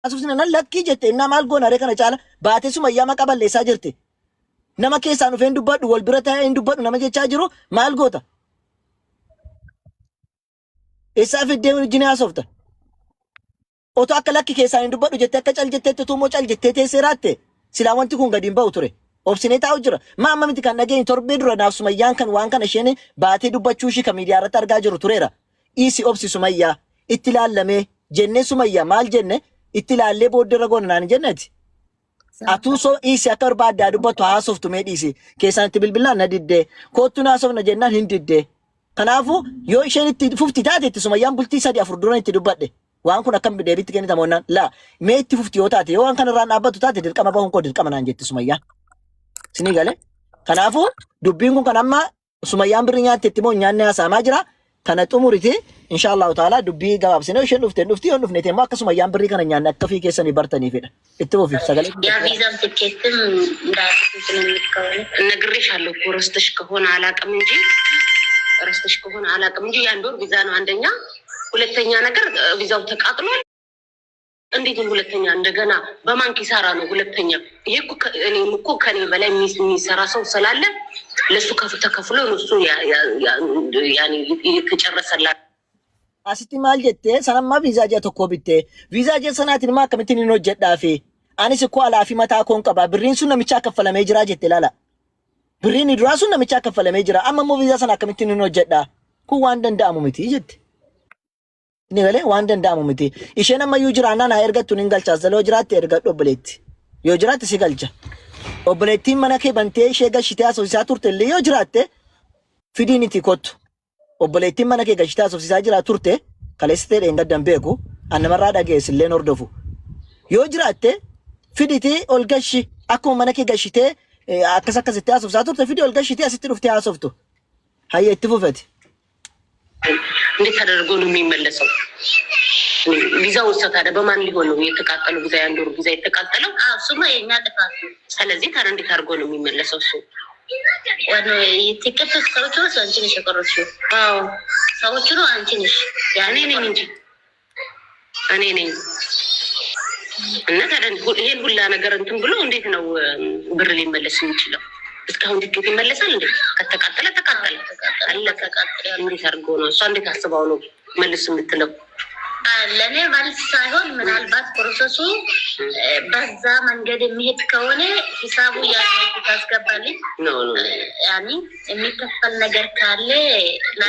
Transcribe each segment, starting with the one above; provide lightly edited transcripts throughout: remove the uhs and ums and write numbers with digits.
Haasofsina nan lakkii jette innaa maal goona ree kana caala baatee sumayyaa maqaa balleessaa jirti. Nama keessaan dhufee hin dubbadhu wal bira taa'ee hin dubbadhu nama jechaa jiru maal goota? Eessaa fiddee wajjin haasofta? Otoo akka lakki keessaan hin dubbadhu jettee akka cal jetteetti utuu immoo cal jettee teessee raatte silaa wanti kun gadi hin ba'u ture. Obsinee taa'u jira. Maa amma miti kan dhageenye torbee dura naaf sumayyaan kan waan kana isheen baatee dubbachuu ishii kan miidiyaa irratti argaa jiru tureera. Dhiisi obsi sumayyaa itti laallamee jennee sumayyaa maal jenne itti laallee booddee goona naan hin jenneti. Atuu soo dhiisi akka barbaaddaa dubbattu haasoftu mee dhiisi. Keessaan itti bilbilaan na diddee. Koottu naasofna jennaan hin diddee. Kanaafuu yoo isheen itti fufti taate itti sumayyaan bultii sadi afur duran itti dubbadhe. Waan kun akkam deebiitti kennita moonnaan laa mee itti fufti yoo taate yoo waan kana irraan dhaabbattu taate dirqama bahuun koo dirqama naan jetti sumayyaan. Sinii galee. Kanaafuu dubbiin kun kan amma Sumayyaan birri nyaattetti moo hin nyaanne haasa'amaa jira. Kana xumuriti insha Allahu ta'ala dubbii gabaabsine isheen dhufte hin dhufti yoo hin dhufne immoo akka Sumayyaan birrii kana hin nyaanne akka ofii keessanii bartaniifidha. Itti fufi sagalee kun ያ ቪዛም ትኬትም እንደ አዲስ እንትን የሚል ከሆነ ነግሬሻለሁ እኮ ረስተሽ ከሆነ አላውቅም እንጂ ረስተሽ ከሆነ አላውቅም እንጂ የአንድ ወር ቪዛ ነው አንደኛ። ሁለተኛ ነገር ቪዛው ተቃጥሏል። እንዴት ነው ሁለተኛ እንደገና በማን ኪሳራ ነው ሁለተኛ? ይሄ እኮ እኔም እኮ ከኔ በላይ የሚሰራ ሰው ስላለ ለእሱ ከፍ ተከፍሎ እሱ የተጨረሰላት Asitti maal jettee sanammaa viizaa ji'a tokkoo bittee viizaa ji'a sanaatiin immoo akkamittiin hin hojjedhaafi anis ikkoo alaa fi mataa koon qaba birriin sun namichaa kaffalamee jira jette ilaala. Birriin duraa sun namichaa kaffalamee jira amma immoo viizaa sana akkamittiin hin hojjedhaa kun waan danda'amu miti jette. Inni galee waan danda'amu miti. Isheen ammayyuu jiraannaan haa ergattu nin galcha. Azzaloo jiraatte ergadhu obboleetti. Yoo jiraatte si galcha. Obboleettiin mana kee bantee ishee gashitee haasofsiisaa turte illee yoo jiraatte fidiin itti kottu. Obboleettiin mana kee gashitee haasofsiisaa jiraa turte kaleessa ta'e dheengadda hin beeku. An namarraa dhageessu illee hordofu. Yoo jiraatte fiditii ol gashi akkuma mana kee gashitee akkas akkasitti haasofsiisaa turte fidii ol gashitee asitti dhuftee haasoftu. Hayya itti fufeti. እንዴት ተደርጎ ነው የሚመለሰው? ቪዛው ውስጥ ታዲያ በማን ሊሆን ነው የተቃጠለው? ቪዛ የአንድ ወር ቪዛ የተቃጠለው እሱማ የእኛ ጥፋት ነው። ስለዚህ ታዲያ እንዴት አድርጎ ነው የሚመለሰው እሱ? ዋናው ትኬት ሰዎቹ አንቺ ነሽ የቆረጥሽው። አዎ ሰዎቹ ነው አንቺ ነሽ። እኔ ነኝ እንጂ እኔ ነኝ። እና ታዲያ ይሄን ሁላ ነገር እንትን ብሎ እንዴት ነው ብር ሊመለስ የሚችለው? እስካሁን ትኬት ይመለሳል እንዴ? ከተቃጠለ ተቃጠለ አለቀ። እንዴት አድርጎ ነው እሷ እንዴት አስባው ነው መልስ የምትለው? ለእኔ መልስ ሳይሆን ምናልባት ፕሮሰሱ በዛ መንገድ የሚሄድ ከሆነ ሂሳቡ ታስገባልኝ ኖ ኖ ያኒ የሚከፈል ነገር ካለ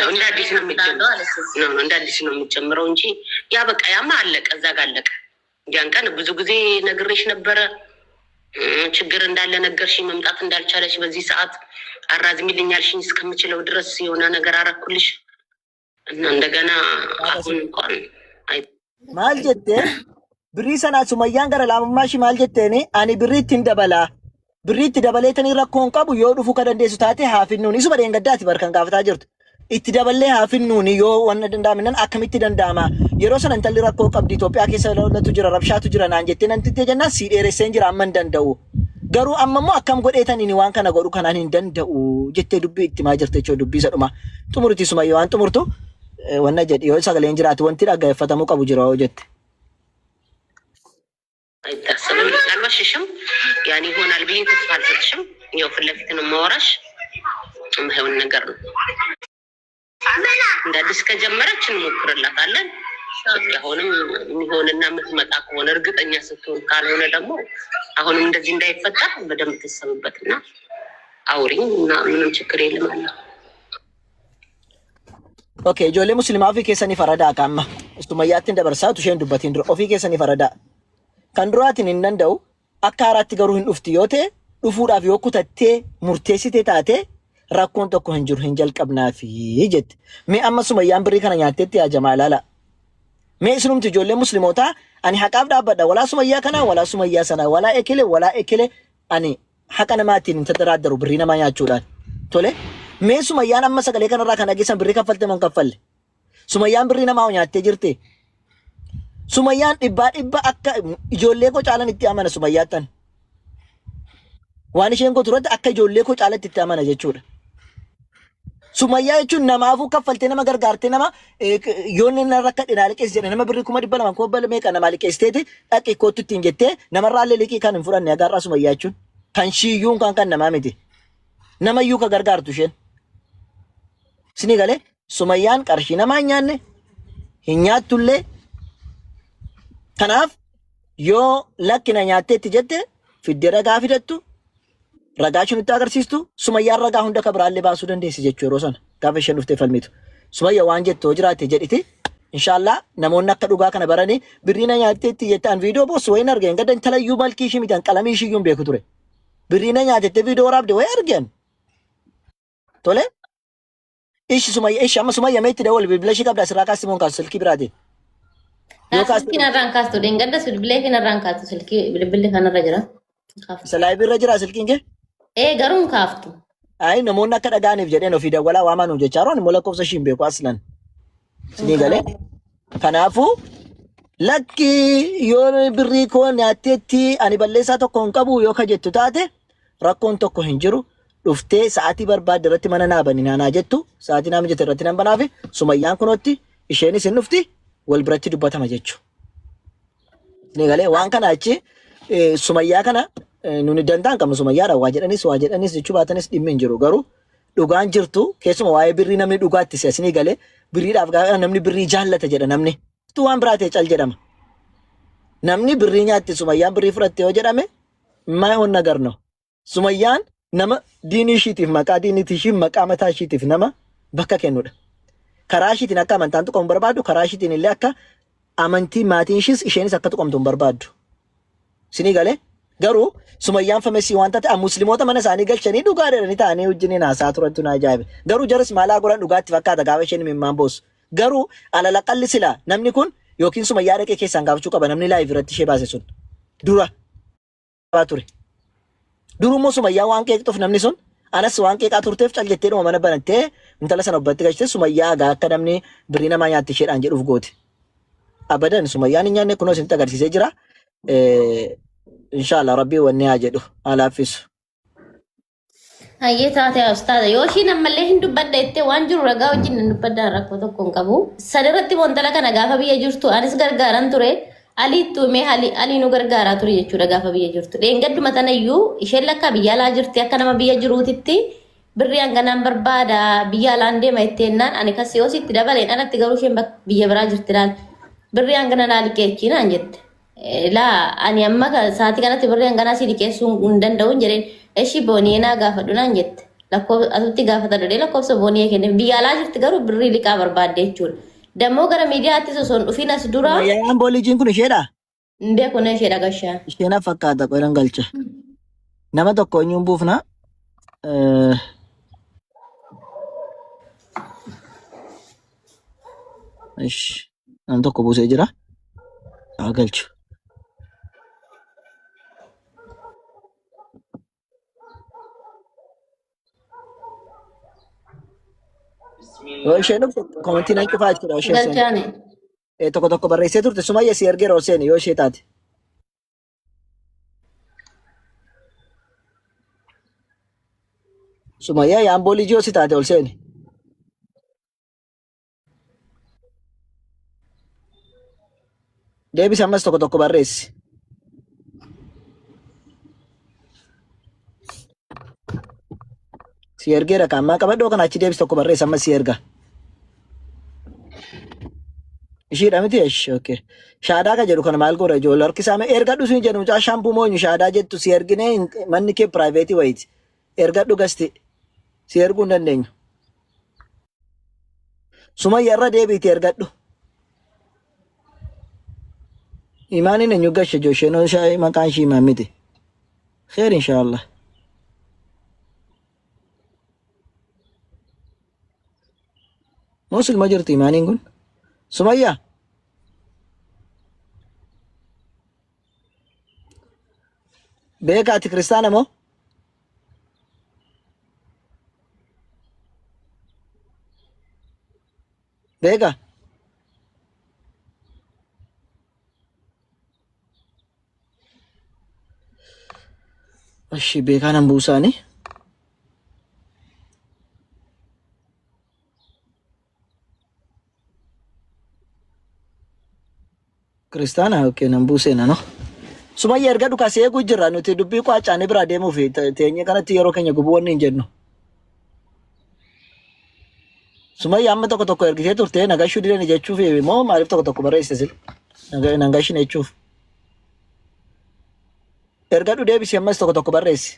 እንደ አዲስ ነው የሚጨምረው። ኖ ኖ እንደ አዲስ ነው የሚጨምረው እንጂ ያ በቃ ያማ አለቀ፣ እዛ ጋር አለቀ። ያን ቀን ብዙ ጊዜ ነግሬሽ ነበረ፣ ችግር እንዳለ ነገርሽኝ፣ መምጣት እንዳልቻለሽ በዚህ ሰዓት አራዝሚልኝ አልሽኝ። እስከምችለው ድረስ የሆነ ነገር አረኩልሽ እና እንደገና አሁን እንኳን አይ Maal jettee birrii sanaa sumayyaan gara laafummaa ishii maal jetteeni ani birrii ittiin dabalaa birrii itti dabaleetanii rakkoo hin qabu yoo dhufuu ka dandeessu taate haa finnuuni isuma dheengaddaati bar kan gaafataa jirtu itti daballee haa finnuuni yoo wanna danda'amnan akkamitti danda'ama yeroo sana intalli rakkoo qabdi Itoophiyaa keessa lolatu jira rabshaatu jira naan jettee nan tittee jennaan sii dheeresseen jira amma hin danda'u garuu amma immoo akkam godheetaniin waan kana godhu kanaan hin danda'u jettee dubbii itti maa jirte jechuudha dubbii isa dhuma xumurti sumayyaa waan xumurtu wanna jedhi yoo sagaleen jiraate wanti dhaggeeffatamuu qabu jira yoo jette. አይታሰብም። አልዋሽሽም። ያን ይሆናል ብዬ ተስፋ አልሰጥሽም። ያው ፊት ለፊት ነው የማወራሽ። የማይሆን ነገር ነው። እንደ አዲስ ከጀመረች እንሞክርላታለን። አሁንም የሚሆንና የምትመጣ ከሆነ እርግጠኛ ስትሆን፣ ካልሆነ ደግሞ አሁንም እንደዚህ እንዳይፈጠር በደንብ ትሰብበትና አውሪኝ እና ምንም ችግር የለም አለ። Okay, ijoollee musliimaa ofii keessanii faradaa akka amma. Sumayyaatti hin dabarsaatu isheen dubbatiin dura ofii keessanii faradaa. Kan duraatiin hin danda'u akka haaraatti garuu hin dhufti yoo ta'e dhufuudhaaf yoo kutattee murteessitee taate rakkoon tokko hin jiru hin jalqabnaafi jette. Mee amma sumayyaan birrii kana nyaatteetti yaa jamaa ilaala. Mee isinumti ijoollee muslimootaa ani haqaaf dhaabbadha walaa sumayyaa kanaa walaa sumayyaa sanaa walaa ekele walaa ekele ani haqa namaatiin hin tattaraaddaru birrii namaa nyaachuudhaan. Tole mee sumayyaan amma sagalee kanarraa kan dhageessan birrii kaffalte moo hin kaffalle? Sumayyaan birrii namaa hoo nyaattee jirti? Sumayyaan dhibbaa dhibba akka ijoollee koo caalan itti amana sumayyaattan. Waan isheen gootu irratti akka ijoollee koo caalatti itti amana jechuudha. Sumayyaa jechuun namaafuu kaffaltee nama gargaartee nama yoo inni narra akka dhinaa liqeessi jedhe nama birrii 200,000 kuma meeqa namaa liqeessiteeti dhaqi kootu ittiin jettee namarraallee liqii kan hin fudhanne agarraa sumayyaa jechuun kan shiiyyuun kan kan namaa miti. Namayyuu ka gargaartu isheen. Isinii galee sumayyaan qarshii namaa hin nyaanne hin nyaattullee. Kanaaf yoo lakkina nyaatteetti jette fiddee ragaa fidattu ragaa ishee nutti agarsiistu sumayyaan ragaa hunda ka biraallee baasuu dandeessi jechuu yeroo sana gaafa isheen dhuftee falmitu. Sumayya waan jettu yoo jiraatte jedhiti inshaallah namoonni akka dhugaa kana baranii birrii na nyaatteetti jettaan viidiyoo boossu wayiin argeen gadda intalayyuu malkii ishii miti an qalamii ishii iyyuu hin beeku ture. Birrii na nyaatettee viidiyoo waraabde wayii argeen. Tole ishi sumayya ishi amma sumayya meetti dawwal bilbila ishii qabda asirraa kaasti moon kaasu silkii biraatiin. Yoo kaaste Silkii narraan kaastu dheengadda bilbilee fi narraan kaastu silkii bilbilli kanarra jira. Kaaftu. isa laayibii irra jira silkiin kee? Ee garuu hin kaaftu. Ayi namoonni akka dhaga'aniif jedheen ofii dawwalaa waamaa nuun jechaa jiru immoo lakkoofsa ishii hin beeku aslan. Isinii galee. Kanaafuu lakki yoo birrii koo nyaatteetti ani balleessaa tokko hin qabu yoo ka jettu taate rakkoon tokko hin jiru. Dhuftee sa'aatii barbaadde irratti mana naa bani naanaa jettu sa'aatii naa mijate irratti nan banaafi sumayyaan kunootti isheenis hin dhufti wal biratti dubbatama jechu. Isinii galee waan kana achi sumayyaa kana nuni dantaa hin qabnu sumayyaadha waa jedhanis waa jedhanis jechuu baatanis dhimmi hin jiru garuu dhugaan jirtu keessuma waa'ee birrii namni dhugaatti si isinii galee birriidhaaf gaafa namni birrii jaallata jedha namni tu waan biraa ta'e cal jedhama. Namni birrii nyaatti sumayyaan birrii fudhatte yoo jedhame maay nagar no. Sumayyaan nama diinii ishiitiif maqaa diiniitii ishii maqaa mataa ishiitiif nama bakka kennudha. Karaa ishiitiin akka amantaan tuqamu barbaaddu karaa ishiitiin illee akka amantii maatiin ishiis isheenis akka tuqamtu hin barbaaddu. Isinii galee garuu sumayyaan famesii waan taate musliimoota mana isaanii galchanii dhugaa jedhanii taa'anii wajjiniin haasaa turantu na ajaa'ibe. Garuu jaras maalaa godhan dhugaatti fakkaata gaafa isheen imimmaan boossu. Garuu alalaqalli silaa namni kun yookiin sumayyaa dhaqee keessaan gaafachuu qaba namni live irratti ishee baase sun dura. ture. Durummoo sumayyaa waan qeeqxuuf namni sun anas waan qeeqaa turteef cal jettee dhuma mana banattee intala sana obbatti galchite sumayyaa gaa akka namni birrii namaa nyaatti isheedhaan jedhuuf goote. Abadan sumayyaan hin nyaanne kunoo isinitti agarsiisee jira. Inshaallah rabbii wanni haa jedhu haa laaffisu. Hayyee taate ustaaza yoo ishiin ammallee hin dubbadha jettee waan jiru ragaa wajjin hin dubbadha rakkoo tokko hin qabu. San irratti wantala kana gaafa biyya jirtu anis gargaaran ture. Alii itti himee alii nu gargaaraa ture jechuudha gaafa biyya jirtu. Dheengadduma tanayyuu isheen lakkaa biyya alaa jirti akka nama biyya jiruutitti birrii hanganaan barbaada biyya alaan deema jetteennaan ani kas yoo sitti dabaleen alatti garuu isheen biyya biraa jirti laal. Birrii hangana naa liqeechii naan jette. Laa ani amma sa'aatii kanatti birrii hanganaa si liqeessuu hin danda'u hin jedheen. Eshi booniyee naa gaafadhu naan jette. Lakkoofsa atutti gaafata dhodhee lakkoofsa booniyee kenne. Biyya alaa jirti garuu birrii liqaa barbaadde jechuudha. Dammoo gara miidiyaattis osoo hin dhufin as dura Sumayyaan boolijiin kun isheedha? hin beeku na ishee dhagashaa. Isheen fakkaata qoran galcha. Nama tokko eenyuun buufna? Ish, nam tokko buusee jira. Haa galchu. Yoo isheen dhufte komentii nan cufaa jechuudha. Isheen seene. Galchaani. Tokko tokko barreessee turte Sumayya si ergeera ol seeni yoo ishee taate. Sumayya yaamboo lijii yoo si taate ol seeni. Deebisi ammas tokko tokko barreessi. Si ergeera ka ammaa qabadhoo kana achi deebisi tokko barreessi ammas si erga. Ishiidha miti esh okay. Shaadaa ka jedhu kana maal godha ijoollee harki isaa mee ergadhu siin jedhu mucaa shaampuu moonyu shaadaa jettu si erginee manni kee piraayiveetii wayiiti. Ergadhu gasti si erguu hin dandeenyu. Sumayya irra deebiiti ergadhu. Imaaniin eenyu gashe joo isheen maqaan ishii imaan miti. Kheer inshaallah. Muslima jirti imaaniin kun. Sumayya. Beeka ati kiristaana moo? Beeka. Ishi beekaa nan buusaani. Kiristaana okay nan buuseena no. Sumayya erga dhukaa si eeguu jirra nuti dubbii qaacaanii biraa deemuuf teenyee kanatti yeroo keenya gubuu wanni hin jennu. Sumayya amma tokko tokko ergitee turte nagashuu didani jechuuf moo maaliif tokko tokko barreessite sil nagashine jechuuf. Ergadhu deebisi ammas tokko tokko barreessi.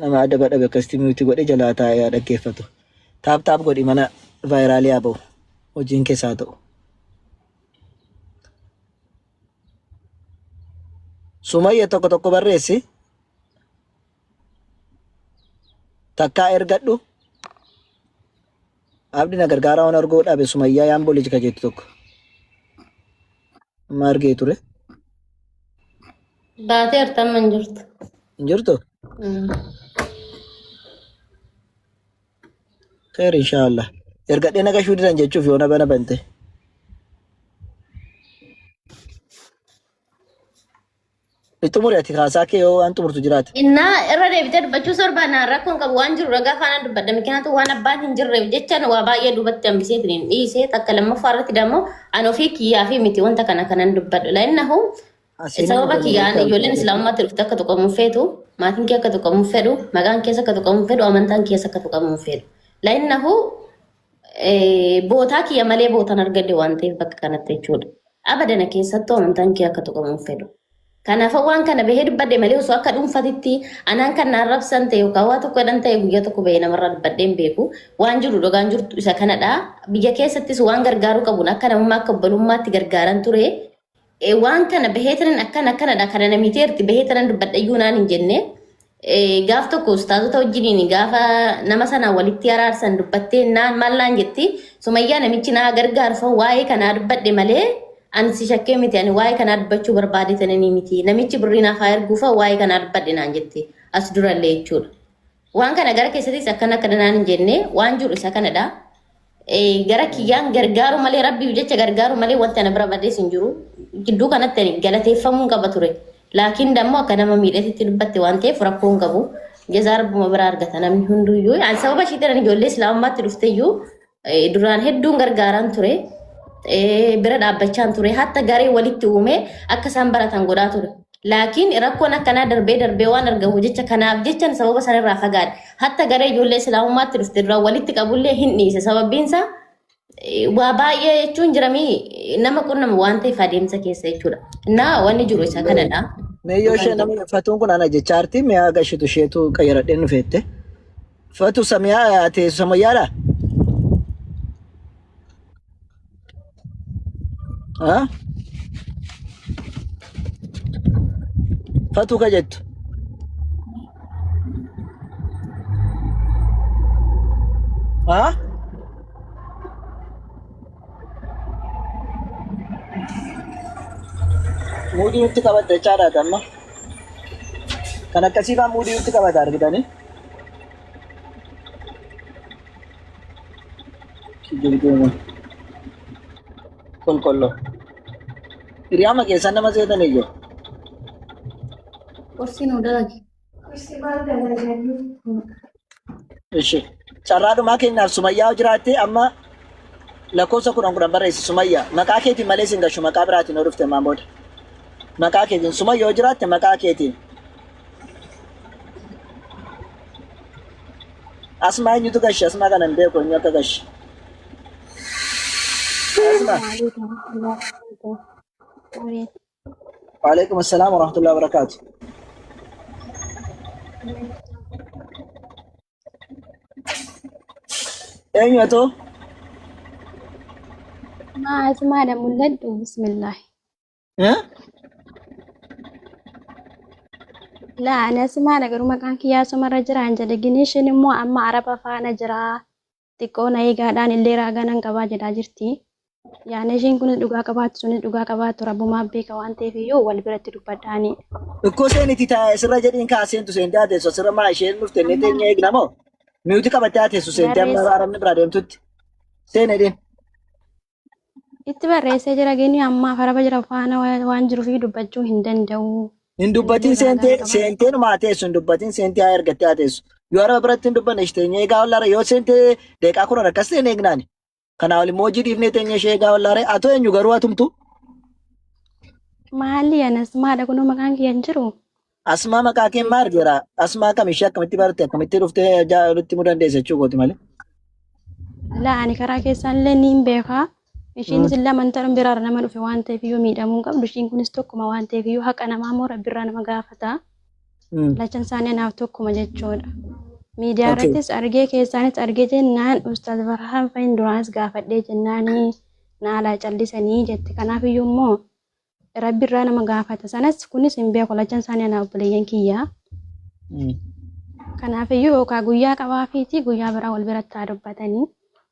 Nama adaba dhabe akkasitti miyuuti godhe jalaa taa'ee haa dhaggeeffatu. Taap taap godhi mana vaayiraalii haa ba'u. Hojiin keessa haa ta'u. Sumayya tokko tokko barreessi. Takkaa ergadhu. Abdi na gargaaraa waan arguu dhabe Sumayyaa yaan boliji ka jettu tokko. Amma argee ture. Baatee artamma hin jirtu. Hin jirtu? Kheer inshaallah. Ergadhee nagashuu didan jechuuf yoona bana bante. Xumuri ati haasaa kee yoo waan xumurtu jiraate. Innaa irra deebitee dubbachuu sorbaan rakkoon qabu waan jiru ragaa faanaan dubbadha. Mikinaatu waan abbaan hin jirreef jechaan waa baay'ee duubatti hambiseetiin hin dhiise. Takka lammaffaa irratti dammoo an ofii kiyyaa fi miti wanta kana kanan dubbadhu. La'innahu Asiin sababa kiyyaan ijoolleen islaamummaatti dhufte akka tuqamu hin feetu, maatiin kee akka tuqamu hin fedhu, maqaan keessa akka tuqamu hin fedhu, amantaan keessa akka tuqamu hin fedhu. La'innahu bootaa kiyya malee bootaan argadhe waan ta'eef bakka kanatti jechuudha. Abadana keessattuu amantaan kee akka tuqamu hin fedhu. Kanaafuu waan kana bahee dubbadhe malee osoo akka dhuunfatitti anaan kan na arrabsan ta'e yookaan waa tokko jedhan ta'e guyyaa tokko bahee namarraa dubbadhee hin beeku. Waan jiru dhugaan jirtu isa kanadha. Biyya keessattis waan gargaaruu qabuun akka namummaa akka obbolummaatti gargaaran ture. Waan kana bahee tanan akkana akkanadha kana na miiteerti bahee tanan dubbadha iyyuu naan hin jenne. Gaaf tokko ustaazota wajjiniin gaafa nama sana walitti araarsan dubbattee naan maal naan jetti Sumayyaa namichi naa gargaarfa waa'ee kanaa dubbadhe malee ani si shakkee miti ani waa'ee kanaa dubbachuu barbaade tananii miti namichi birrii naaf haa erguufa waa'ee kanaa dubbadhe naan jetti as durallee jechuudha. Waan kana gara keessattis akkana akkana naan hin jenne waan jiru isa kanadha. Gara kiyyaan gargaaru malee rabbiif jecha gargaaru malee wanti ana bira badees hin jiru. Gidduu kanatti ani galateeffamuun qaba ture. Laakiin dammoo akka nama miidhatitti dubbatte waan ta'eef rakkoo hin qabu. Jazaa rabbuma biraa argata namni hunduyyuu. Ani sababa ishiitiin ani ijoollee islaamummaatti dhufteyyuu duraan hedduun gargaaraan ture. Bira dhaabbachaan ture. Hatta garee walitti uumee akka isaan baratan godhaa ture. Laakiin rakkoon akkanaa darbee darbee waan argamu jecha kanaaf jechan sababa sanarraa fagaadhe. Hatta garee ijoollee islaamummaatti dhufte duraan walitti qabullee hin dhiise. Sababbiin isaa waa baay'ee jechuun jiramii nama qunnamu waan ta'eef adeemsa keessa jechuudha. Innaa wanni jiru isa kanadha. Mee yoo ishee namni fatuun kun ana jechaa jirti mee haga isheetu isheetu qayyaradheen dhufeette. Fatu samiyaa ati samayyaadha? Ha? Fatu ka jettu. Ha? Muudii nutti qabatte jechaadha amma. Kan akkasii faa muudii nutti qabata argitanii. Kijibduun kolkolloo. Hiriyaama keessan nama seetan ijoo. Qorsi nuu dalagi. Ishi. Carraa dhumaa keenyaaf Sumayyaa yoo jiraatte amma lakkoofsa 10 10 barreessi Sumayyaa. Maqaa keetiin malee sin gashu maqaa biraatiin yoo dhufte ammaan booda. Maqaa keetiin Sumayyaa yoo jiraatte maqaa keetiin. Asmaa eenyutu gashe? Asmaa kana hin beeku eenyu akka gashe. Asmaa. Waalaikum assalam warahmatullahi wabarakatuh. Eenyu atoo? Maa asmaadha mul'adhu bismillah. Eh? Laa ani asmaadha garuu maqaan kiyyaa asumarra jira hin jedhe gini ishiin immoo amma araba faana jira xiqqoo na eegaadhaan illee raagaa nan qabaa jedhaa jirti. Yaani ishiin kunis dhugaa qabaattu sunis dhugaa qabaattu rabbumaa beeka waan ta'eef iyyuu wal biratti dubbadhaani. Ikkoo seeniti taa'e asirra jedhiin kaa seentu seentee haa teessu asirra maa isheen dhufte inni teenya eegna moo miyuuti qabattee haa teessu seentee amma Barreessa. arabni biraa deemtutti seen edin. Itti barreessee jira gini ammaaf araba jira faana waan jiruuf dubbachuu hin danda'u. Hin dubbatin Illee raagaa seentee nan qabaa. seentee numa haa teessu hin dubbatin seentee haa ergattee haa teessu. Yoo araba biratti hin dubbanne ishee teenyee eegaa ollaare yoo seente daqiiqaa 10 akkas ta'e eegnaani. Kanaa ol immoo hojii dhiifnee teenyee ishee eegaa ollaare atoo eenyu garuu atumtu. Maali anas maadha kunoo maqaan kiyya hin jiru. Asmaa maqaa kee maa argeera? Asmaa kam ishee akkamitti barte akkamitti dhuftee nutti himuu dandeessa jechuu kooti malee. Laa ani karaa keessaan illee niin beekaa. Ishiinis illee amantaa biraarra nama dhufe waan ta'eef iyyuu miidhamuu hin qabdu. Ishiin kunis tokkuma waan ta'eef iyyuu haqa namaa immoo rabbirraa nama gaafata. Lachan isaanii anaaf tokkuma jechuudha. Miidiyaa irrattis argee keessaanis argee jennaan Ustaaz Farhaan Fahin duraanis gaafadhee jennaanii naalaa callisanii jette. Kanaaf iyyuu immoo Rabbi irraa nama gaafata. Sanas kunis hin beeku lachan isaanii anaa obboleeyyan kiyya. Kanaaf iyyuu yookaan guyyaa qabaafiiti guyyaa biraa wal biratti haa dubbatanii.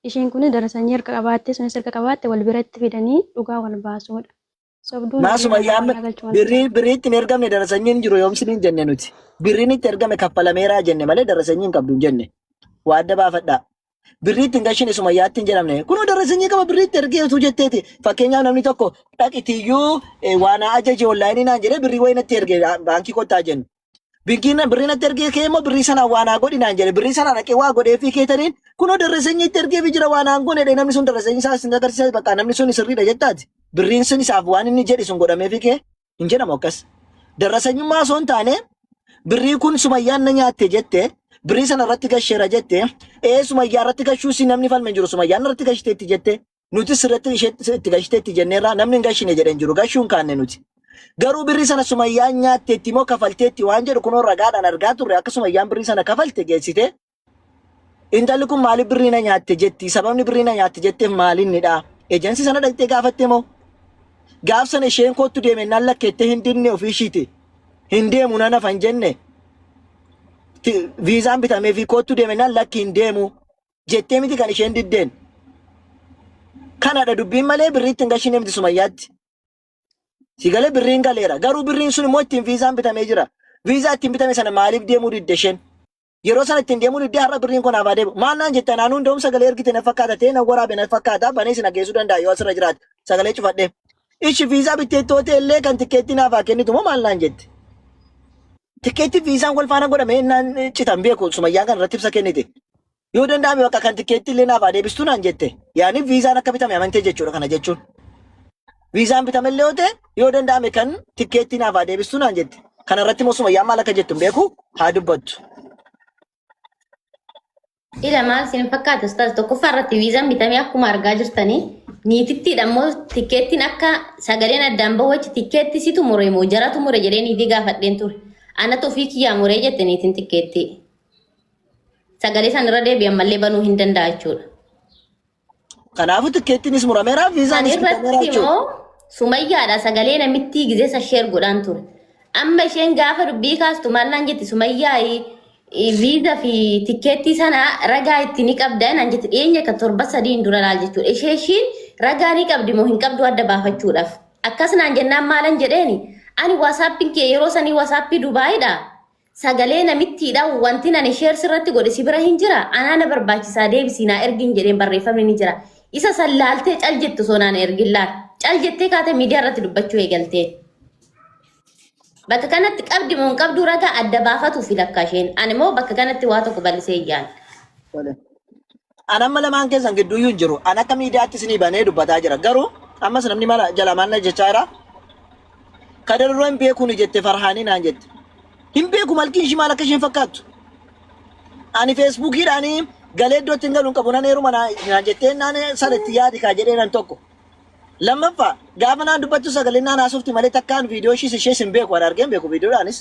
Ishiin kunis darasanyii erga qabaatte sunis erga qabaatte wal biratti fidanii dhugaa wal baasuudha. Sobduun Maa birrii sumayyaa namaa amma irraa galchu malee. birrii birrii ittiin ergamne darasanyiin hin jiru yoomsi hin jenne nuti. Birriin itti ergame kaffalameeraa jenne malee darasanyii hin qabdu hin jenne. Waa adda baafadhaa. Birrii ittiin gashine sumayyaatti hin jedhamne. Kunoo darasanyii qaba birrii itti ergee utuu jetteeti. Fakkeenyaaf namni tokko dhaqitiyyuu waa naa ajaje onlaayinii naan jedhee birrii wayii natti erge baankii kottaa jennu. Birrii birrii natti ergee kee immoo birrii sanaan waa naa godhi naan jedhe birrii sanaan dhaqee waa godhee fi keetaniin kunoo darasanyii itti ergee fi jira waa naan goone jedhee namni sun darasanyii isaa sin agarsiisa bakka namni sun sirriidha jettaati. Birriin sun isaaf waan inni jedhe sun godhamee fi kee hin jedhamu akkas. Darasanyummaa osoo hin taane birrii kun sumayyaan na nyaatte jette birrii sana irratti gasheera jette ee sumayyaa irratti gashuu si namni falme hin jiru sumayyaan irratti gashiteetti jette nutis irratti ishee itti gashiteetti jenneerraa namni hin gashine jedhe hin jiru gashuu hin kaanne nuti. Garuu birrii sana sumayyaan nyaatteetti moo kafalteetti waan jedhu kunoo ragaadhaan argaa turre akka sumayyaan birrii sana kafalte geessite Intalli kun maaliif birrii na nyaatte jetti? Sababni birrii na nyaatte jetteef maalinnidha? Ejensii sana dhaqxee gaafatte moo? Gaaf sana isheen koottu deeme naan lakkeettee hin dinne ofii ishiiti. Hin deemu nan hafa hin jenne. Viizaan bitamee fi koottu deeme naan lakki hin deemu jettee miti kan isheen diddeen. Kanadha dubbiin malee birrii ittiin gashine miti sumayyaatti. Si galee birriin galeera. Garuu birriin sun immoo ittiin viizaan bitamee jira. Viizaa ittiin bitame sana maaliif deemuu didde isheen? Yeroo sana ittiin deemuu diddee har'a birriin kun naaf haa deebi'u. Maal naan jette anaan hunda'uun sagalee ergite na fakkaata ta'e na waraabe na fakkaata banee si nageessuu danda'a yoo asirra jiraate sagalee cufadhee. Ishi viizaa bitteettoo ta'e illee kan tikkeettii naaf haa kennitu moo maal naan jette? Tikkeettii viizaan wal faana godhame naan citan beeku sumayyaan kan irratti ibsa kennite. Yoo danda'ame bakka kan tikkeettii illee naaf haa deebistuu naan jette. Yaani viizaan akka bitame amantee jechuudha kana jechuun. Viizaan bitame illee yoo ta'e yoo danda'ame kan tikkeettii naaf haa deebistuu naan jette. Kana irratti immoo sumayyaan maal akka jettu hin beeku haa dubbattu. Ila maal isin fakkaata ustaaz tokkoffaa irratti viizaan bitamee akkuma argaa jirtanii niitittiidha immoo tikkeettiin akka sagaleen addaan bahu achi tikkeetti situ mure moo jaratu mure jedhee niitii gaafadheen ture. Anatu ofii kiyyaa muree jette niitiin tikkeettii. Sagalee san irra deebi'an mallee banuu hin danda'a jechuudha. Kanaafuu tikkeettiinis murameera Kan viizaanis bitameera irratti jechuudha. immoo sumayyaadha sagalee namittii gizee san sheer godhaan ture. Amma isheen gaafa dubbii kaastu maal naan jetti sumayyaa viiza fi tikkeettii sana ragaa itti ni qabda naan jetti dhiyeenya kan torba sadiin dura laal jechuudha. Ishee ishiin ragaa ni qabdi moo hin qabdu adda baafachuudhaaf. Akkas naan jennaan maalan jedheeni ani waasaappiin kee yeroo sanii waasaappii Dubaayidha. Sagalee namittiidha wantin ani share sirratti godhe si bira hin jira anaa na barbaachisaa deebisii naa ergin jedheen barreeffamni ni jira isa san laaltee cal jettu osoo naan ergin laal cal jettee kaatee miidiyaa irratti dubbachuu eegaltee. Bakka kanatti qabdi moo hin qabduu ragaa adda baafatuufi lakka isheen ani immoo bakka kanatti waa tokko bal'isee iyyaan. Tole. An amma lamaan keessan gidduuyyuu hin jiru. An akka miidiyaatti isinii banee dubbataa jira. Garuu ammas namni mala jala maal na jechaa jira. Kadir dura hin beeku ni jette Farhaanii naan jette. Hin beeku malkiin ishii maal akka isheen fakkaattu. Ani feesbuukiidhaan galee iddoo ittiin galu hin qabu nan heeruma naan jettee naan sana itti yaadi kaa jedhee nan tokko. Lammaffaa gaafa naan dubbattu sagalee naan haasofti malee takkaan viidiyoo ishiis ishees hin beeku ani argee hin beeku viidiyoodhaanis.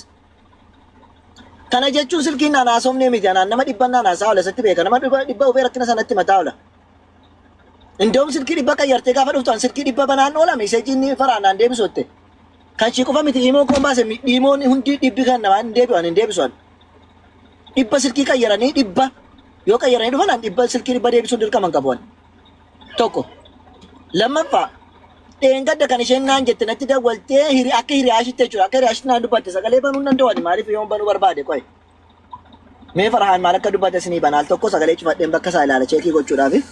Kana jechuun silkiin naan haasofnee miti anaan nama dhibban naan haasaa oola isatti beeka nama dhibba ufee rakkina sanatti mataa oola. Indoom silkii dhibba qayyartee gaafa dhuftu an silkii dhibba banaan oola meeseejiin ni faraan naan deebisu jette. Kan ishii qofa miti imoo koon baase imoon hundi dhibbi kan namaa hin deebi'u an hin deebisu an. Dhibba silkii qayyaranii dhibba yoo qayyaranii dhufan an dhibba silkii dhibba deebisuun dirqama hin qabu an. Tokko. Lammaffaa dheengadda kan isheen naan jette natti dawwaltee hiri akka hiriyaa ishiitti jechuudha. Akka hiriyaa ishiitti naan dubbatte sagalee banuu hin danda'u ani maaliif yoon banuu barbaade qoy. Mee Farhaan maal akka dubbate isinii bana al tokko sagalee cufadheen bakka isaa ilaala cheekii gochuudhaafi.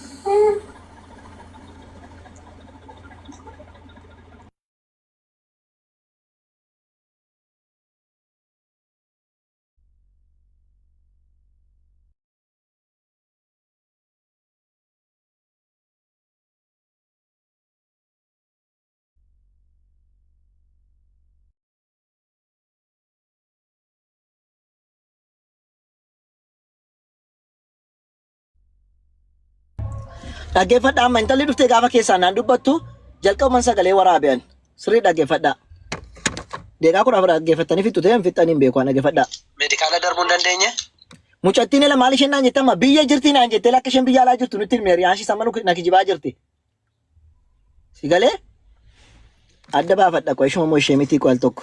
Dhaggeeffadhaa amma intalli dhuftee gaafa keessaan naan dubbattu jalqabuman sagalee waraabean. Sirrii dhaggeeffadhaa. Deeqaa 14 dhaggeeffattanii fixxu ta'e hin fixxanii hin beeku waan dhaggeeffadhaa. Meedikaala darbuu hin dandeenye? Mucattiin ela maal isheen naan jette amma biyya jirti naan jette lakka isheen biyya alaa jirtu nutti himne hiriyaan ishii sama na kijibaa jirti. Si galee? Adda baafadha qoy ishuma immoo ishee mitii qoy al tokko.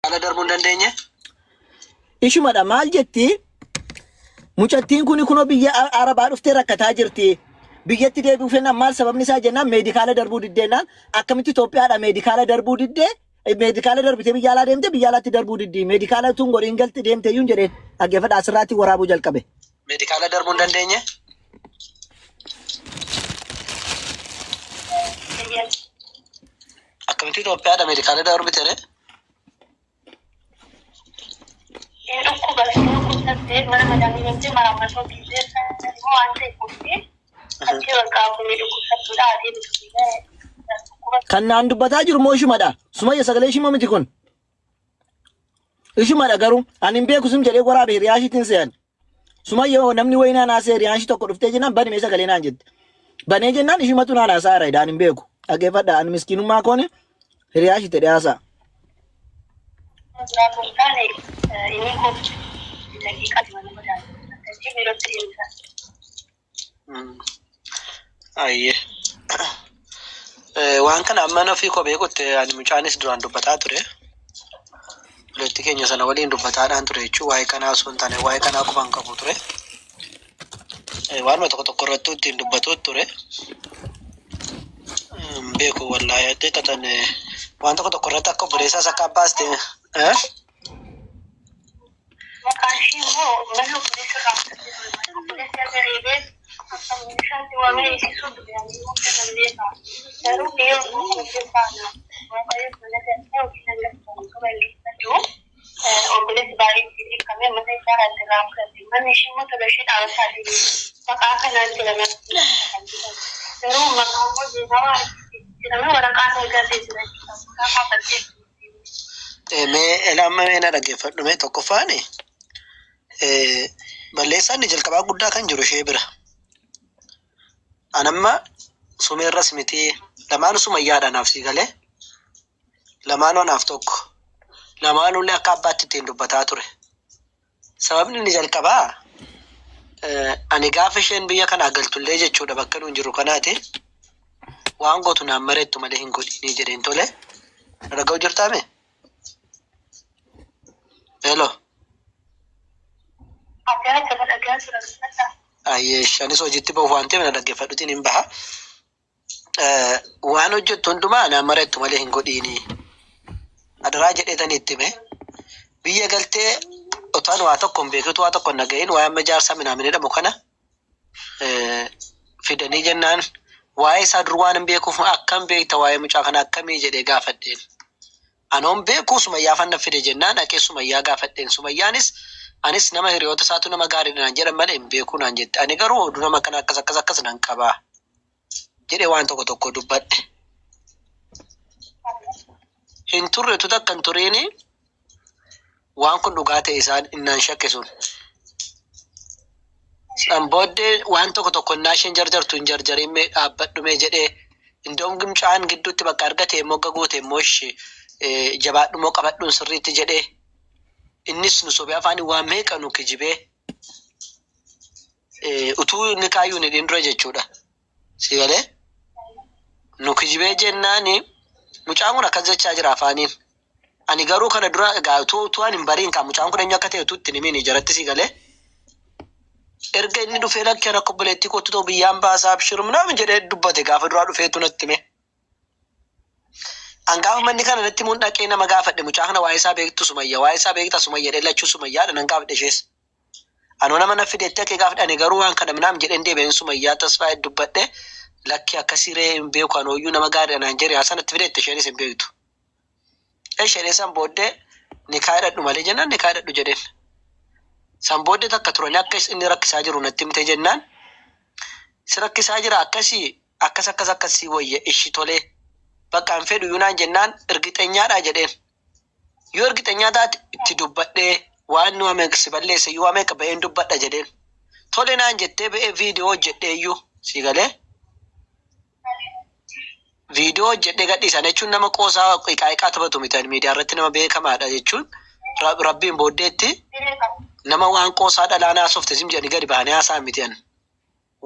Haala darbuu hin dandeenye. Ishumadha maal jetti? Mucattiin kun kunoo biyya Arabaa dhuftee rakkataa jirti. Biyyatti deebi'uu fennaan maal sababni isaa jennaan meedikaala darbuu diddeenaan akkamitti Itoophiyaadha meedikaala darbuu diddee meedikaala darbitee biyya alaa deemte biyya alaatti darbuu diddi meedikaala tun godhiin galti deemte iyyuu hin jedheen dhaggeeffadha asirraatti waraabuu jalqabe. Meedikaala darbuu hin dandeenye. Akkamitti Itoophiyaadha meedikaala darbite ree? Hin dhukkuba hin dhukkubsattee mana madaamii deemtee maraammartoo biizee immoo waan ta'e kuftee achii bakka afurii dhukkubsattuudha adii dhukkubsatee dhukkuba Kan naan dubbataa jiru immoo ishumadha. Sumayya sagalee ishii moo miti kun? Ishumadha garuu ani hin beeku sim jedhee waraabe hiriyaa ishiitiin se'an. Sumayya hoo namni wayii naan haasa'e hiriyaan ishii tokko dhuftee jennaan bani mee sagalee naan jette. Banee jennaan ishumatu naan haasa'aa jira ani hin beeku. Dhaggeeffadha ani miskiinummaa kooni hiriyaa ishii ta'e haasa'a. jiraatu hin taane inni kootu daqiiqaa mana madaamii akkasii biirootti deemsa. Ayyee. Waan kana amma ofii koo beekutti ani mucaanis duraan dubbataa ture. Obboleettii keenya sana waliin dubbataadhaan ture jechuun waa'ee kanaa osoo hin taane waa'ee kanaa quba hin qabu ture. Waanuma tokko tokko irrattuu ittiin dubbatu ture. Hin beeku wallaahi adde tatan waan tokko tokko irratti akka obboleessaas akka abbaas ta'e. Maqaan ishii immoo mana obboleessa irraa fudhattee ture. Mana obboleessi erga reebee akka meeshaatti waamee hiisisuu ture. Ani immoo kana beeka. Garuu biyya ormaa kana keessaa ana Waaqayyo mana galtee hojii nan galcha qaba hin dubbatu. Obboleessi baay'ee itti dheekkamee mana isaa irraa itti irraa fudhate. Manni ishii immoo tola ishee dhaabataa deeme. Maqaa kanaan jedhamee kan jedhamu. Garuu maqaa immoo Zeenawaa jedhamee waraqaa argatee jira jechuudha. Maqaa kaafattee Mee ela amma mee na dhaggeeffadhu mee tokkoffaan balleessaan inni jalqabaa guddaa kan jiru ishee bira. An amma sumeerras miti lamaanu sumayyaadha naaf sii galee lamaanuu anaaf tokko lamaanuullee akka abbaatti ittiin dubbataa ture. Sababni inni jalqabaa ani gaafa isheen biyya kanaa galtullee jechuudha bakka nuun jirru kanaati waan gootu naan mareettu malee hin godhiinii jedheen tole. Na dhaga'u jirtaa mee? Hello. Dhagaa jira dhagaa jira dubbadhaa. Ayyee anis hojiitti bahuuf waan ta'eef na dhaggeeffadhutiin hin baha. Waan hojjettu hundumaa naan mareettu malee hin godhiinii. Adaraa jedheetani itti hime. Biyya galtee utuu ani waa tokko hin beekin utuu waa tokko hin dhaga'iin waa'ee amma jaarsa minaamin jedhamu kana fidanii jennaan waa'ee isaa dur waan hin beekuuf akkam beekta waa'ee mucaa kana akkamii jedhee gaafadheen. Anoo hin beeku Sumayyaafan na fide jennaan dhaqee Sumayyaa gaafadheen. Sumayyaanis anis nama hiriyoota isaatu nama gaariidha naan jedhan malee hin beeku naan jette. Ani garuu oduu nama kana akkas akkas akkas nan qaba. jedhee waan tokko tokko dubbadhe. Hin turre utuu takka hin turiini waan kun dhugaa ta'e isaan innaan shakke sun. San booddee waan tokko tokko innaa isheen jarjartu hin jarjariin mee dhaabbadhu mee jedhee indoom gimcaan gidduutti bakka argate mogga guute immoo ishee jabaadhu immoo qabadhuun sirriitti jedhee innis nu sobee afaan waan meeqa nu kijibee utuu inni kaayyuu hin hidhin dura jechuudha. Si galee? Nu kijibee jennaani mucaan kun akkas jechaa jira afaaniin. Ani garuu kana dura egaa utuu utuu ani hin bariin kan mucaan kun eenyu akka ta'e utuu itti hin himiin jaratti si galee. Erga inni dhufee lakki ana akka obboleettii kootti ta'u biyyaan baasaa abshir minaamin jedhee dubbate gaafa duraa dhufeetu natti hime. An gaafa manni kana natti himuun dhaqee nama gaafadhe mucaa kana waa'ee isaa beektu Sumayya waa'ee isaa beekta Sumayya jedhee lachuu Sumayyaadha nan gaafadhe ishees. Anoo nama na fidetti akka gaafadhe ani garuu waan kana minaam jedheen deebi'een Sumayyaa Tasfaayee dubbadhe lakki akkasii ree hin beeku anooyyuu nama gaariidha naan jedhe haa sanatti fideette isheenis hin beektu. Eshi jedhee san booddee nikaa hidhadhu malee jennaan nikaa hidhadhu jedheen. San booddee takka turanii akka inni rakkisaa jiru natti himte jennaan si rakkisaa jira akkasii akkas akkas akkas sii wayya ishi tolee. Bakka hin fedhu iyyuu naan jennaan ergixenyaadha jedheen. Yoo ergixenyaa taate itti dubbadhee waan nu ameeqa si balleesse iyyuu ameeqa ba'een dubbadha jedheen. Tole naan jettee ba'ee viidiyoo hojjedhee iyyuu sii galee. Viidiyoo hojjedhee gadhiisan jechuun nama qoosaa iqaa iqaa taphatu miti ani miidiyaa irratti nama beekamaadha jechuun rabbiin booddeetti nama waan qoosaa dhalaa naasofte sim jedhanii gadi bahanii haasa'an miti ani.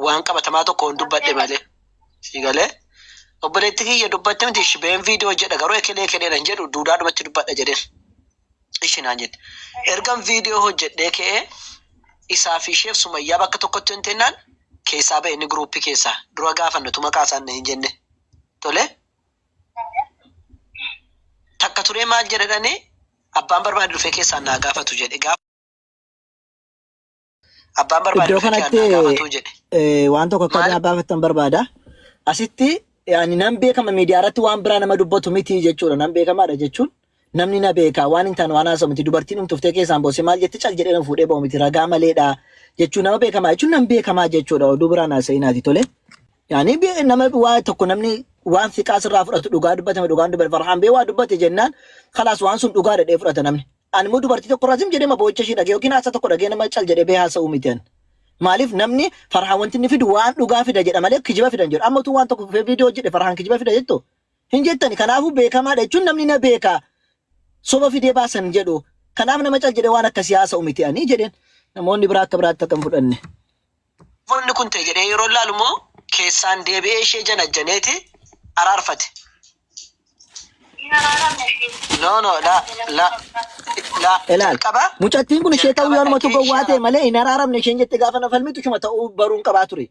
Waan qabatamaa tokko hin dubbadhe malee. Sii galee. Obboleetti kiyya dubbatte miti ishi ba'een viidiyoo hojjedha garuu ekelee ekelee nan jedhu duudaadhumatti dubbadha jedheen. Ishi naan jette. Ergan viidiyoo hojjedhee ka'ee isaa fi isheef Sumayyaa bakka tokkotti hin tennaan keessaa ba'e inni giruuppii keessaa dura gaafannu maqaa isaan hin jenne. Tole. Takka turee maal jedhanii abbaan barbaade dhufee keessaan naa gaafatu jedhe. Gaafa abbaan barbaade Iddoo dhufee keessaan kanatti naa gaafatu jedhe. waan tokko akka Maal? naa baafattan barbaada. Asitti yaani nan beekama miidiyaa irratti waan biraa nama dubbatu miti jechuudha. Nan beekamaadha jechuun namni na beeka waan hin taane waan haasa'u miti. Dubartiin dhumtuftee keessaan boose maal jetti cal jedhee na fuudhee ba'u miti ragaa maleedha jechuun nama beekamaa jechuun nan beekamaa jechuudha. Oduu biraan haasa'inaati tole. Yaani nama waa tokko namni waan fiqaa sirraa fudhatu dhugaa dubbatame dhugaan dubbate Farhaan bee waa dubbate jennaan kalaas waan sun dhugaa dhadhee fudhata namni. Ani immoo dubartii tokko irraa zim jedhee ma boo'icha ishee dhagee yookiin haasaa tokko dhagee nama cal jedhee bee haasa'uu miti ani. Maaliif namni Farhaan wanti inni fidu waan dhugaa fida jedha malee kijiba fida hin jedhu. Amma utuu waan tokko fufee viidiyoo hojjedhe Farhaan kijiba fida jettu hin jettani. Kanaafuu beekamaadha jechuun namni na beeka soba fidee baasan jedhu. Kanaaf nama cal jedhee waan akkasii haasa'u miti ani jedheen. Namoonni biraa akka biraatti akka hin fudhanne. Wanni kun ta'e jedhee yeroo ilaalu immoo keessaan deebi'ee ishee janajjaneeti araarfate. No no la la la Ilaal jalqaba mucattiin kun ishee ta'uu jalqaba yoonumatu dhaqee gowwaa ishee ta'e malee hin araaramne isheen jette gaafa na falmitu ishuma ta'uu baruun qabaa ture.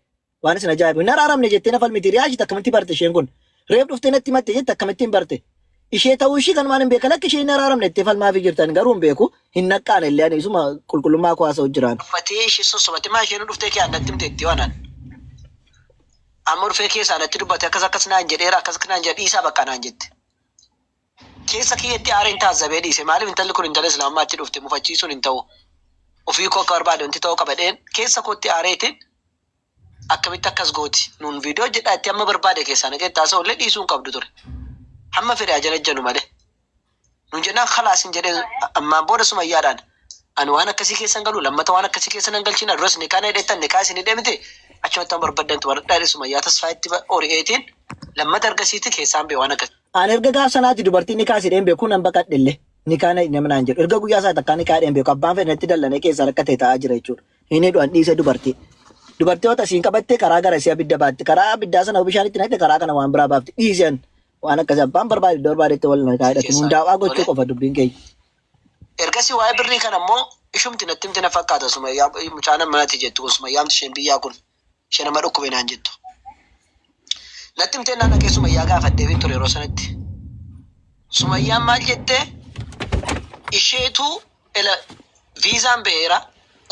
Waan isin ajaa'ibu hin araaramne jettee na falmiti riyaashit akkamitti barte isheen kun reef dhuftee natti himatte jette akkamittiin barte ishee ta'uu ishii kanumaan hin beeka lakki ishee hin araaramne jettee falmaafii jirtan garuu hin beeku hin naqqaane illee ani isuma qulqullummaa koo haasa'u jiraan. Uffatee ishee sossobate maa isheen dhuftee kee natti himte itti waan amma dhufee keessaa natti dubbate akkas akkas naan jedheera akkas akkas naan jedhe dhiisaa bakka naan jette. Keessa kiyyatti aareen taazzabee dhiise maaliif intalli kun intala islaamummaatti dhufte mufachiisuun hin ta'u. Ofii koo akka barbaade wanti ta'uu qabadheen keessa kootti aareetiin akkamitti akkas gooti nuun viidiyoo jedhaa itti amma barbaade keessaa naqee taasa'u illee dhiisuu hin qabdu ture. Hamma fedhe ajanajjanu malee. Nuun jennaan khalaas hin jedhee ammaan booda sumayyaadhaan ani waan akkasii keessan galu lammata waan akkasii keessa nan galchina duras ni kana hidhettan ni kaas hin hidhe miti achumatti waan barbaddantu baradhaa jedhe sumayyaa tasfaa itti ori'eetiin lammata ergasiitti keessaan bee waan akkasii. Ani erga gaaf sanaati dubartiin ni kaasee beeku nan baqadhe illee ni kaana nama naan jedhu erga guyyaa isaa takkaa ni kaadheen beeku abbaan fedhe natti dallanee keessaan akka ta'e ta'aa jira jechuudha. Hin hidhu an dhiise dubartii. Dubartii yoo asiin qabatte karaa gara isii abidda baatti karaa abiddaa sana bishaan itti naqxe karaa kana waan biraa baafti dhiise an waan akkasii abbaan barbaade iddoo barbaadetti wal na kaadhatu Keessaa hundaa'aa gochuu tole. qofa dubbiin keenya. Ergasii waa'ee birrii kana immoo ishumti natti himte na fakkaata sumayyaa mucaan ammaati jettu kun sumayyaamti isheen biyyaa kun ishee nama dhukkube naan jettu. Natti himtee naan dhaqee sumayyaa gaafadhee ture yeroo sanatti. Sumayyaan maal jettee isheetu ela viizaan ba'eera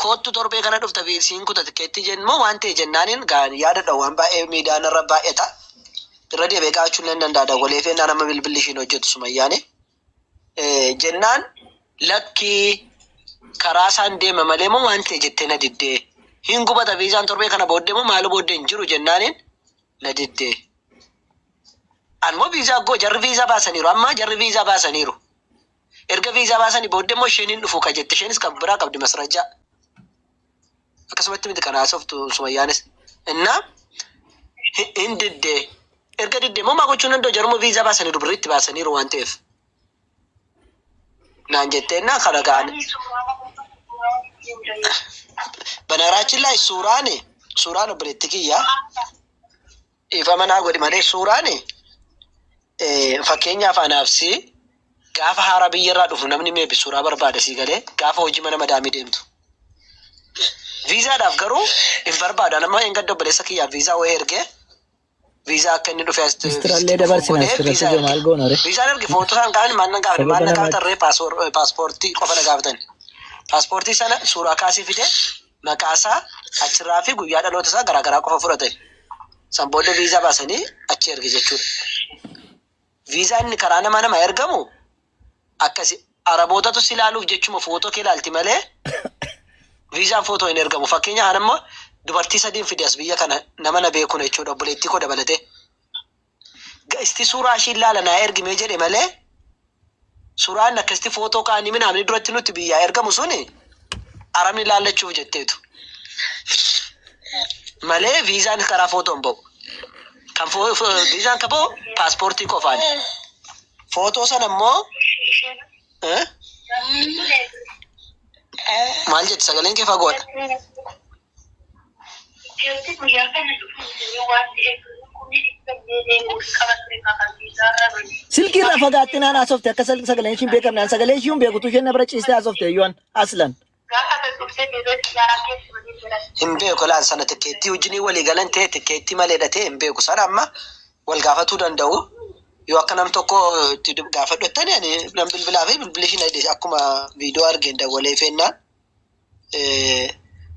koottu torbee kana dhufta siin kuta tikeettii jennu waan ta'e jennaaniin yaadadha waan baay'ee miidiyaan irra baay'ata. Irra deebi'ee gaafachuun nan danda'a dawwalee fi nama bilbilli ishiin hojjetu sumayyaani. Jennaan lakkii karaa isaan deema malee moo waan ta'e jettee na diddee. Hin gubata viizaan torbee kana booddee moo maaloo booddee hin jiru jennaaniin na diddee. Anmoo viizaa goo jarri viizaa baasaniiru amma jarri viizaa baasaniiru. Erga viizaa baasanii booddee immoo isheen hin dhufu ka jette isheenis kan biraa qabdi masrajaa. Akkasumatti miti kan haasoftu sumayyaanis. Innaa hin diddee. Erga diddee immoo maa gochuun danda'u jaruma viizaa baasaniiru birriitti baasaniiru waan ta'eef. Naan jettee innaa kana ga'an. በነገራችን ላይ ሱራን ሱራን obboleetti kiyya dhiifama naa godhi malee suuraan fakkeenyaaf anaaf si gaafa haaraa biyyarraa dhufu namni meebi suuraa barbaada sii galee gaafa hojii mana madaamii deemtu. Viizaadhaaf garuu hin barbaadu. Nama hin gadda obboleessa kiyyaaf viizaa wayii ergee viizaa akka inni dhufe asitti Mistirallee dabarsina godhee asirratti viizaa ijoo maal erge. goona re? Viizaan erge footoo isaan kaan maal na gaafatan Sababa maal na namaatti. gaafatan ree paaspoortii qofa na gaafatan. Paaspoortii sana suuraa kaasii fide maqaa isaa achirraa fi guyyaa dhaloota isaa garaagaraa qofa fudhate. San booda viizaa baasanii achi erge jechuudha. Viizaa inni karaa nama nama ergamu akkasi arabootatu si ilaaluuf jechuma footoo kee ilaalti malee viizaan footoo hin ergamu. Fakkeenyaaf ani amma dubartii sadiin fide as biyya kana nama na beekun jechuudha obboleettii koo dabalatee. Isti suuraa ishii ilaala naa ergimee jedhe malee suuraan akkasitti footoo kaanii minaamni duratti nutti biyyaa ergamu suni arabni laallachuuf jetteetu. Malee viizaan karaa footoo hin ba'u. Kan viizaan kan ba'u paaspoortii qofaani. Footoo sana immoo eh? Maal jetti sagaleen kee fagoodha. Ijoollee guyyaa kana dhufuun waan ta'eef kumni dhibbannee deemuuf qaba ture kakan viizaarra bane. Silkii irraa fagaattee naan haasofte akka sagaleen ishii hin beekamne. An sagalee ishii hin beekutu isheen na bira ciistee haasofte iyyuu aslan. Gaafa dhuftee viizaa xiyyaaraa keessa waliin jiran. Hin beeku laal sana tikkeettii wajjinii walii galan ta'e tikkeettii malee ta'e hin beeku sana amma wal gaafatuu danda'u. Yoo akka nam tokko itti gaafadhu jettani ani nam bilbilaa fi bilbilli ishii na hidhe akkuma viidiyoo argeen dawwalee feennaan.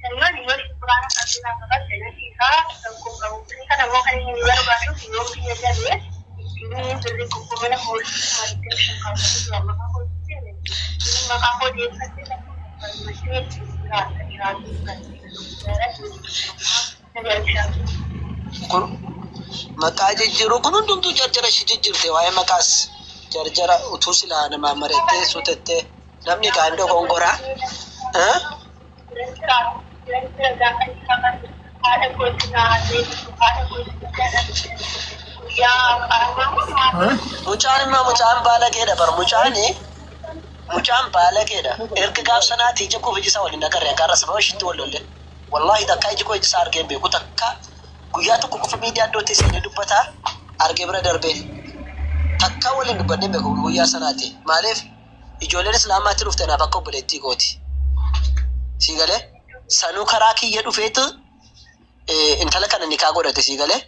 Sanyoon yoo suuraan akkasii qabatte natti isaa tokko qabu. Inni kana immoo kan inni barbaadu yoo biyya galee ittiin birrii kukkuma hojii kuma 25 kaffaluu jira maqaa hojii inni maqaa hojii eessatti barbaachee jiraata jiraatu Kun maqaa jijjiiruu kun hundumtuu jarjara ishii jijjiirte waa'ee maqaas jarjara utuu silaa namaa marettee suutettee namni gaandoo gongoraa. Eh? Mucaan immoo mucaan baalageedha bar mucaani mucaan baalageedha. Erga gaaf sanaati ija koo iji isaa waliin agarre akka har'a sababa ishiitti wal lolle. Wallaahi takka iji koo iji isaa argee hin beeku takka guyyaa tokko qofa miidiyaa iddootti seenee dubbataa argee bira darbee. Takka waliin dubbannee hin beeku guyyaa sanaati. Maaliif ijoolleen islaamaatti dhufte naaf akka obboleettii kooti. Sii galee sanuu karaa kiyya dhufeetu intala kana nikaa godhate sii galee.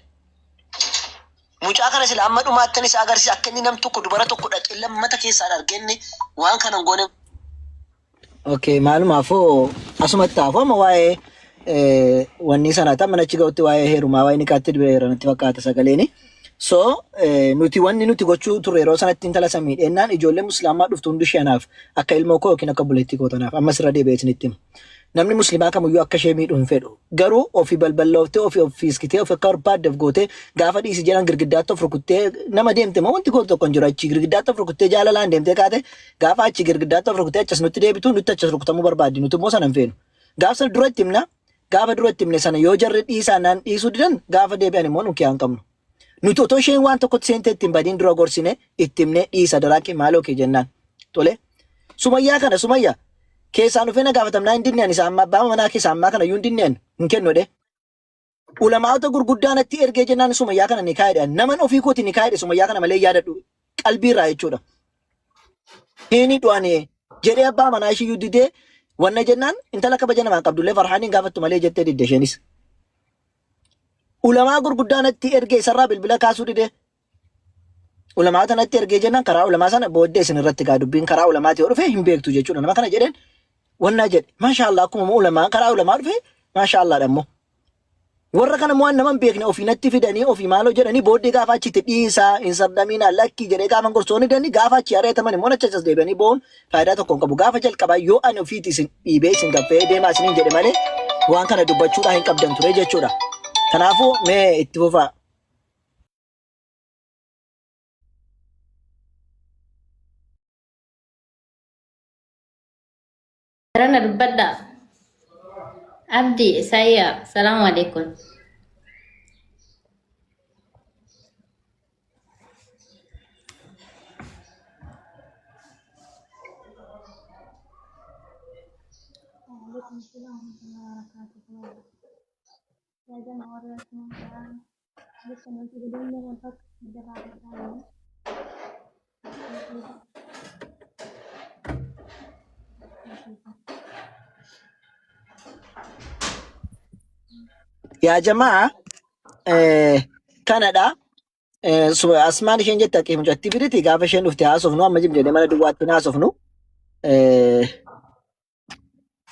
Mucaa kana sila amma dhumaattan isa agarsiisa akka inni nam tokko dubara tokko dhaqee lammata keessaan argenne waan kana hin goone. Okay, maalumaafuu asumatti haafuu amma waa'ee wanni sanaa ta'an mana achi ga'utti waa'ee heerumaa waa'ee nikaatti dibeera natti fakkaata sagaleeni. So nuti wanni nuti gochuu turre yeroo sanatti intala san miidheennaan ijoollee musliimaa dhuftu hundi ishee anaaf akka ilmoo koo yookiin akka obboleettii koo tanaaf ammas irra deebi'ee isinitti hima. Namni musliimaa kamiyyuu akka ishee miidhu hin fedhu. Garuu ofii balballooftee, ofii of fiiskitee, ofii akka barbaaddeef gootee gaafa dhiisi jedhan girgiddaatti of rukuttee nama deemte moo wanti gootu tokko hin jiru. Achii girgiddaatti of rukuttee jaalalaan deemtee kaate gaafa achii girgiddaatti of rukuttee achas nutti deebitu nutti achas rukutamuu barbaaddi. Nuti immoo sana hin feenu. Gaafa sana dura itti himna. Gaafa dura itti himne sana yoo jarri dhiisaa naan dhiisuu didan gaafa deebi'an immoo nu kiyaan qabnu. Nuti otoo isheen waan tokkotti seentee itti hin badiin dura gorsine itti himnee dhiisa daraa kee maaloo kee jennaan. Tole. Sumayyaa kana Sumayya keessaan dhufee na gaafatamnaa hin dinne ani isa ammaa abbaa manaa keessa ammaa kana iyyuu hin dinne ani hin kennu jedhee. Ulamaa'ota gurguddaa natti ergee jennaan Sumayyaa kana ni kaa'edha. Naman ofii kooti ni kaa'edha Sumayyaa kana malee yaadadhu qalbii irraa jechuudha. Hin hidhu ani jedhee abbaa manaa ishii iyyuu didee wanna jennaan intala kabaja namaan qabdullee Farhaaniin gaafattu malee jettee didde isheenis. Ulamaa gurguddaa natti ergee isarraa bilbila kaasuu didee. Ulamaa natti ergee jennaan karaa ulamaa sana booddee isin irratti gaa dubbiin karaa ulamaati yoo dhufe hin beektu jechuudha. Nama kana jedheen wannaa jedhe maashaallah akkuma ulamaa karaa ulamaa dhufe maashaallah dhammoo. Warra kana waan nama hin beekne ofii natti fidanii ofii maaloo jedhanii booddee gaafa achitti dhiisaa hin sardamiinaa lakkii jedhee gaafa gorsoonni didanii gaafa achi ari'ataman immoo achi achas deebi'anii boo'uun faayidaa tokko hin qabu. Gaafa jalqabaa yoo ani ofiiti isin dhiibee isin gaffee deemaa isiniin jedhe malee waan kana dubbachuudhaa hin qabdan ture jechuudha. Kanaafuu mee itti fufaa. Rana dubbadhaa. Abdi, Isaayyaa, salaamu alaikum. Waalaikum salam warahmatullahi wabarakatuh. Yaa jamaa warra akkuma jecha nuti godhanne wal fakkaatu dabaalataa. Yaa jamaa kanadha. Asmaan isheen jette akka mucattii fiditi gaafa isheen dhufte haasofnu amma jim jedhee mana duwwaatti hin haasofnu.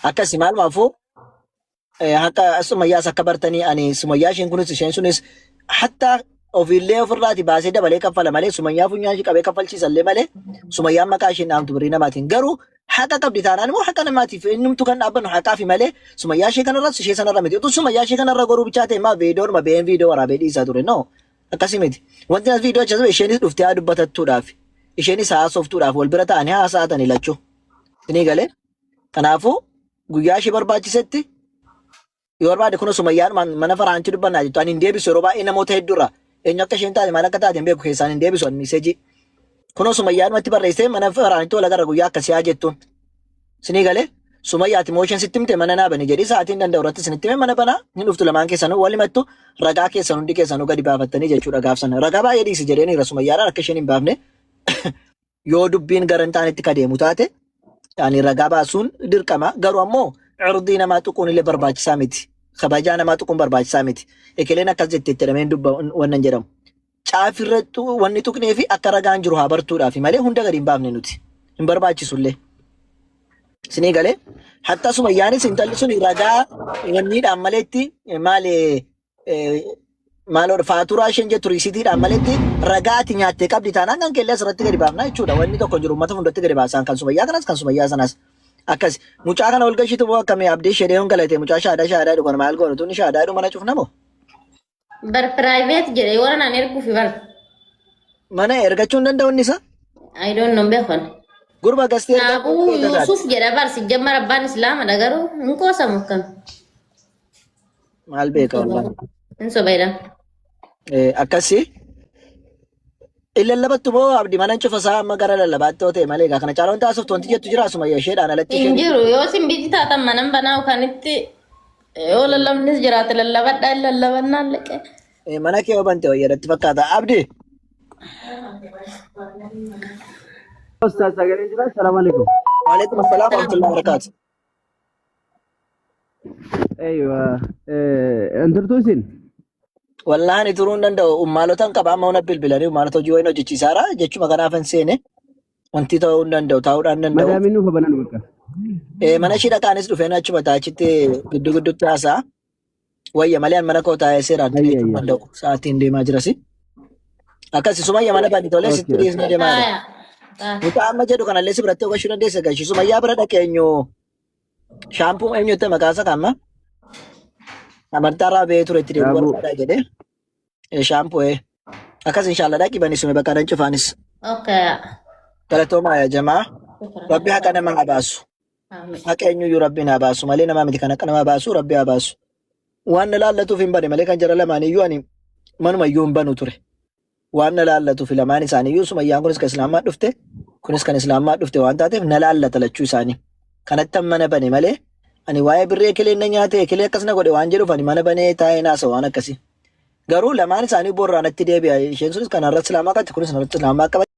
Akkasi maalumaafuu akka sumayyaas akka bartanii ani sumayyaa isheen kunis isheen sunis hatta ofiillee ofirraati baasee dabalee kaffala malee sumayyaa funyaan ishee qabee kaffalchiisallee malee sumayyaan maqaa isheen dhaamtu birrii namaatiin garuu haqa qabdi taanaan immoo haqa namaatiif innumtu kan dhaabbannu haqaafi malee sumayyaa ishee kanarras ishee sanarra miti utuu sumayyaa ishee kanarra goruu bichaa ta'e maa viidiyoodhuma ba'een viidiyoo waraabee dhiisaa ture no. Akkasii miti. Wanti as viidiyoo achi isheenis dhuftee haa dubbatattuudhaaf. Isheenis haasoftuudhaaf wal bira ta'anii haasa'atanii lachuu. Isinii galee? Kanaafuu guyyaa ishee barbaachisetti yoo barbaade kun sumayyaadhumaan mana faraanchi dubbannaa jettu ani hin deebisu yeroo baay'ee namoota hedduurra eenyu akka isheen taate maal akka taate hin beeku keessaan hin deebisu ani miseejii. Kunoo sumayyaadhumatti barreessee mana faraanchi wal agarra guyyaa akkasii haa jettuun. Isinii galee sumayyaati moo isheen sitti himte mana naa bani jedhii sa'aatiin danda'u irratti isinitti hime mana banaa hin dhuftu lamaan keessanuu wal himattu ragaa keessan hundi keessanuu gadi baafattanii jechuudha gaaf sana. Ragaa baay'ee dhiisi jedheeniira sumayyaadhaan akka isheen hin baafne yoo dubbiin gara hin taanetti ka deemu taate yaani ragaa baasuun dirqama garuu ammoo irdii namaa tuquun illee barbaachisaa miti kabajaa namaa tuquun barbaachisaa miti ekeleen akkas jette itti jedhamee dubba wannan jedhamu caafirra wanni tuqnee fi akka ragaan jiru haa bartuudhaaf malee hunda gadi hin baafne nuti hin barbaachisu illee isinii galee hatta sumayyaanis intalli sun ragaa wanniidhaan maleetti maali maaloo faaturaa isheen jettu riisitiidhaan maletti ragaa ati nyaattee qabdi taanaan kan keellee asirratti gadi baafna jechuudha. Wanni tokko jiru uummata hundatti gadi baasaan kan sumayyaa kanas kan sumayyaa sanas. Akkas mucaa kana ol gashitu moo akkamii abdii ishee deemuun galate mucaa shaadaa shaadaa dhugan maal goonu tunni shaadaa dhuma mana cufna moo? Bar private jedhe warra naan erguufi bar. Mana ergachuu hin danda'u inni isa? I don't know beekon. Gurba gastee Kanaafuu Yuusuf jedha bar si jammar abbaan islaamadha garuu hin qoosamu akkam. Maal beeka wallahi. Hin sobeedha. Akkasi. In lallabattu moo abdi mana cufa isaa amma gara lallabaatti yoo ta'e malee egaa kana caalaa wanti haasoftu wanti jettu jira asuma isheedhaan alatti Hin isheen. jiru yoo isin biyyi taatan manan banaa yookaan itti yoo lallabnis jiraate lallabadhaa hin lallabannaan liqee. Mana kee yoo bante wayya natti fakkaata. Abdi. Ustaz sagalee jira. Assalamu alaikum. Waalaikum assalam wa rahmatullahi wa barakatuh. Eywa. Inturtuu isin? Wallahi ani turuu hin danda'u. Ummaalotan qaba amma hona bilbilanii ummaalota hojii wayiin hojjechiisaara jechuma kanaaf hin seene. Wanti ta'uu hin danda'u taa'uudhaan hin danda'u. Madaamiin nuuf banan bakka. Mana ishii dhaqaanis dhufeen achuma taachitti gidduu gidduutti haasa'a. Wayya malee an mana koo taa'ee seeraan Ayya jechuu hin ayya. danda'u. Sa'aatiin deemaa jirasi. Akkasi sumayya mana bani tolee sitti Okay okay. dhiisnee deemaa jira. Faaya. Faaya. Mucaa amma jedhu kanallee si biratti hogashuu dandeessa gashi. Sumayyaa bira dhaqe eenyu shaampuu eenyu itti maqaa isaa kaamma. Amantaarraa ba'ee ture itti deebi'uu Shaabuu. barbaada jedhee. Shaampuu ee. Akkas inshallah dhaqi bani sume bakka dan cufaanis. Okay. Galatoomaa yaa jamaa. Shukran. Rabbi haqa nama haa baasu. Amiin. Haqa eenyuyyuu rabbiin haa baasu malee namaa miti kan haqa nama baasu rabbi haa baasu. Waan na laallatuuf hin bane malee kan jara lamaan iyyuu ani manuma iyyuu hin banu ture. Waan na laallatuuf lamaan isaanii iyyuu sumayyaan kunis kan islaamaa dhufte kunis kan islaamaa dhufte waan taateef na laallata lachuu isaanii. Kanatti mana bane malee ani waa'ee birree ekelee na nyaate ekelee akkas na godhe waan jedhuuf ani mana banee taa'ee naasa waan akkasii. Garuu lamaan isaanii borraa natti deebi'a. Isheen sunis kan irratti islaamaa qabdi kunis kan irratti islaamaa qabdi.